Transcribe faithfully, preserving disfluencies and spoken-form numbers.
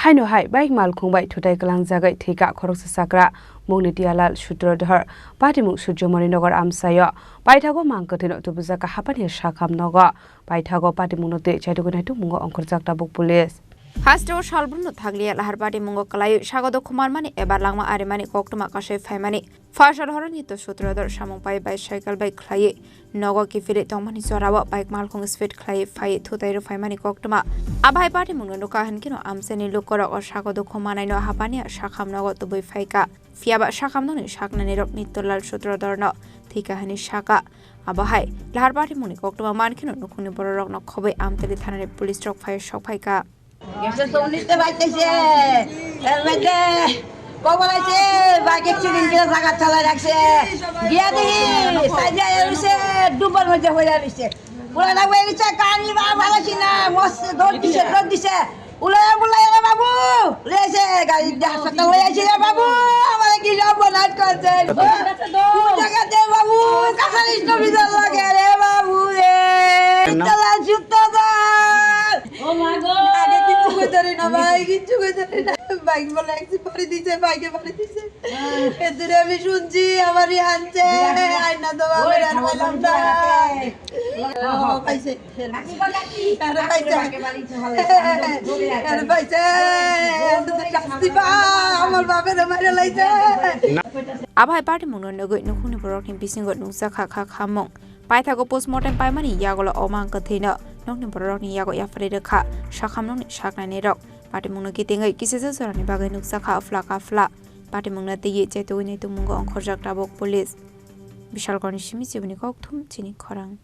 Aino hai bike malkhung bai thutai kwlangjagwi thwikha khoroksa chakra mungni Tialal Sutradhar patimung Surjomoni Nagar amchaio. Paithago mang kwthwino tubujak kha hapani sakham nogo. Paithago patimungno twi chaitugwi naitukmungo ongkhorjak tabuk police. Hasteo salbrumno thakliya lahar patimungo kwlaiwi sago dukhu manmani eba langma arimani koktwma kasui phaimani. Pharsal horo Nitya Sutradhar samung pai bicycle bai khlaiwi nogo kiphilwi tongmani jorao bike malkhung speed khlaiwi phaiwi thutai rwphaimani koktwma. Abo hai patimungno nukha hinkheno amchaini lukorok o sago dukhu manaino hapani sakham nogo tubui phaikha. Phiyaba sakhamnokni saknanirok Nityalal Sutradharno thwikha hwnwi sakha. Abo hai lahar patimungni koktwma mankheno nukhungni bororokno khobwi Amtali thanani police rok phai sokphaikha. Ekso chollish ta bike aise, helmet de, kobor aise, bike accident kire jagat chalai rakse. Giya dehi, saija eruse, dubar moje hoya rise. Pura na wei rise, kani ba bhala sina, mos dor dise, dor dise. Ulaya bulaya re babu, lese gari de hospital loi aise re babu, amare ki job bonat korche. Koi jaga de babu, kasari story dor lage re babu re. Chala jutta dor. ও মা গো! আগে কিচ্ছু কইতে পারি না ভাই, কিচ্ছু কইতে পারি না। ভাই বলে একটু বাড়ি দিছে, ভাইকে বাড়ি দিছে। এদুরে আমি শুনছি, আমারই আনছে, আয়না তো বাবার আর পাইলাম না। ও, পাইছে। আরে পাইছে। আরে পাইছে। এদুরে শাস্তি পা, আমার বাপের মারে লাইছে। Abo hai patimungno nugwi nukhungni borokni bisingo nukjakha kha khamung. Paithago postmortem paimani yagulo o mang kwthwino nokni bororokni yago yapharwi rwkha sakhamnokni saknainirok. Patimungno kitingwi kisisa jorani bagwi nukjakha aphla kaphla. Patimungno twiwi chetugwi naitukmungo ongkhorjak tabuk police. Bishalgarhni simi chibini kokthum chini khorang.